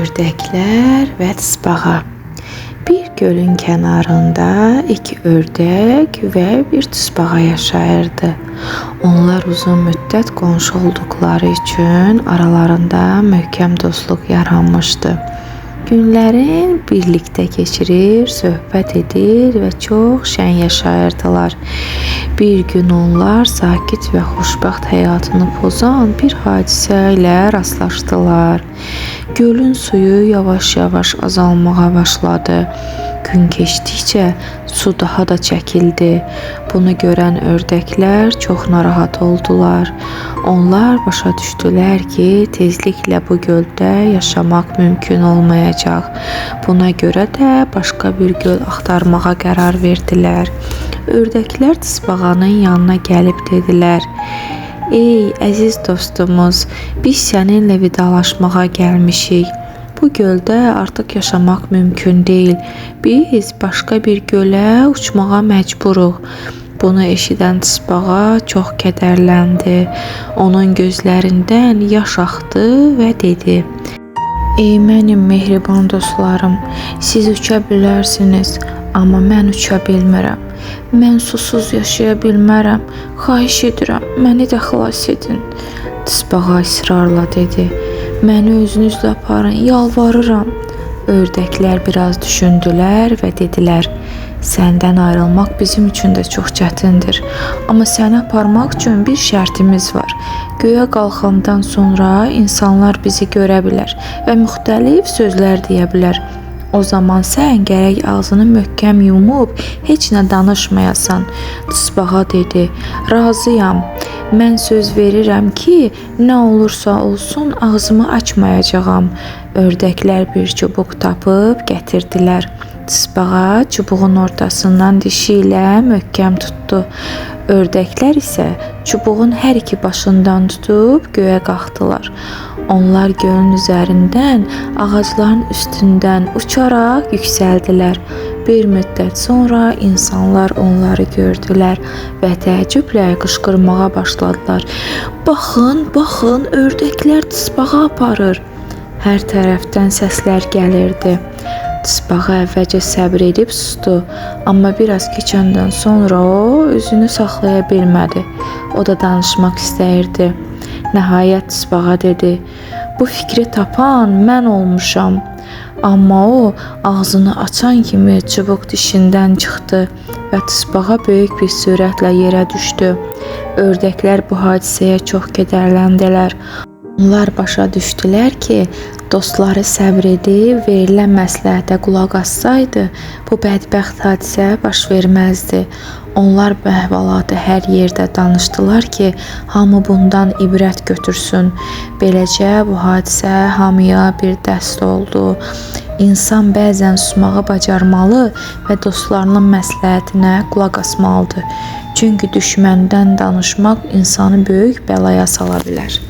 Ördəklər və tısbağa. Bir gölün kənarında iki ördək və bir tısbağa yaşayırdı. Onlar uzun müddət qonşu olduqları üçün aralarında möhkəm dostluq yaranmışdı. Günlərin birlikdə keçirir, söhbət edir və çox şən yaşayırdılar. Bir gün onlar sakit və xoşbəxt həyatını pozan bir hadisə ilə rastlaşdılar. Gölün suyu yavaş-yavaş azalmağa başladı. Gün keçdikcə su daha da çəkildi. Bunu görən ördəklər çox narahat oldular. Onlar başa düşdülər ki, tezliklə bu göldə yaşamaq mümkün olmayacaq. Buna görə də başqa bir göl axtarmağa qərar verdilər. Ördəklər tısbağanın yanına gəlib dedilər: "Ey əziz dostumuz, biz səninlə vidalaşmağa gəlmişik. Bu göldə artıq yaşamaq mümkün deyil. Biz başqa bir gölə uçmağa məcburuq." Bunu eşidən tısbağa çox kədərləndi. Onun gözlərindən yaş axdı və dedi: "Ey mənim mehriban dostlarım, siz uça bilərsiniz, amma mən uça bilmirəm. Mən susuz yaşaya bilmərəm. Xahiş edirəm, məni də xilas edin." Tısbağa israrla dedi: "Məni özünüzlə aparın, yalvarıram." Ördəklər biraz düşündülər və dedilər: "Səndən ayrılmaq bizim üçün də çox çətindir. Amma səni aparmaq üçün bir şərtimiz var. Göyə qalxandan sonra insanlar bizi görə bilər və müxtəlif sözlər deyə bilər. O zaman sən gərək ağzını möhkəm yumub heç nə danışmayasan." Tısbağa dedi: "Razıyam. Mən söz verirəm ki, nə olursa olsun ağzımı açmayacağam." Ördəklər bir çubuq tapıb gətirdilər. Tısbağa çubuğun ortasından dişi ilə möhkəm tutdu. Ördəklər isə çubuğun hər iki başından tutub göyə qalxdılar. Onlar gölün üzərindən, ağacların üstündən uçaraq yüksəldilər. Bir müddət sonra insanlar onları gördülər və təəccüblə qışqırmağa başladılar: "Baxın, baxın, ördəklər tısbağa aparır." Hər tərəfdən səslər gəlirdi. Tısbağa əvvəlcə səbr edib susdu, amma biraz keçəndən sonra o özünü saxlaya bilmədi. O da danışmaq istəyirdi. Nəhayət tısbağa dedi: "Bu fikri tapan mən olmuşam." Amma o ağzını açan kimi çubuq dişindən çıxdı və tısbağa böyük bir sürətlə yerə düşdü. Ördəklər bu hadisəyə çox kədərləndilər. Onlar başa düşdülər ki, dostları səbr edib verilən məsləhətə qulaq assaydı, bu bədbəxt hadisə baş verməzdi. Onlar bu əhvalatı hər yerdə danışdılar ki, hamı bundan ibrət götürsün. Beləcə bu hadisə hamıya bir dərs oldu. İnsan bəzən susmağı bacarmalı və dostlarının məsləhətinə qulaq asmalıdır. Çünki düşməndən danışmaq insanı böyük bəlaya sala bilər.